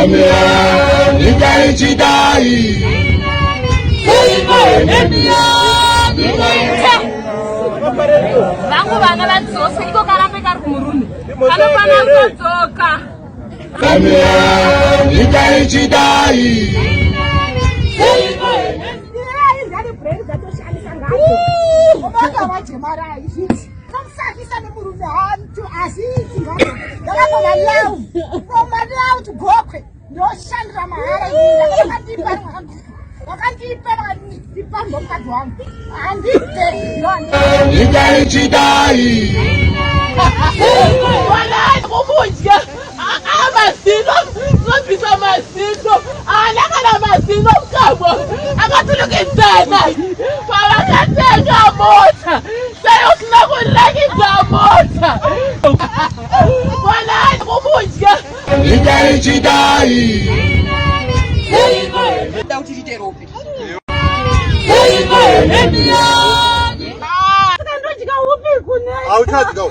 Nyika ichidai. Vangu vana vadzoswe iko karambe kari kumurume kanofana kutodzoka. Nyika ichidai. Ndoshandira mahara vakandipa vakandipa vakandipa ndomukadzi wangu handipe. Nyika ichidai. Walai kukudya amazino tinobvisa mazino haana kana mazino mukamwa akatulukidzana pavakatenga mota sei usina kurakidza mota walai kukudya. Nyika ichidai. Ndodya upi kune Hauchadya.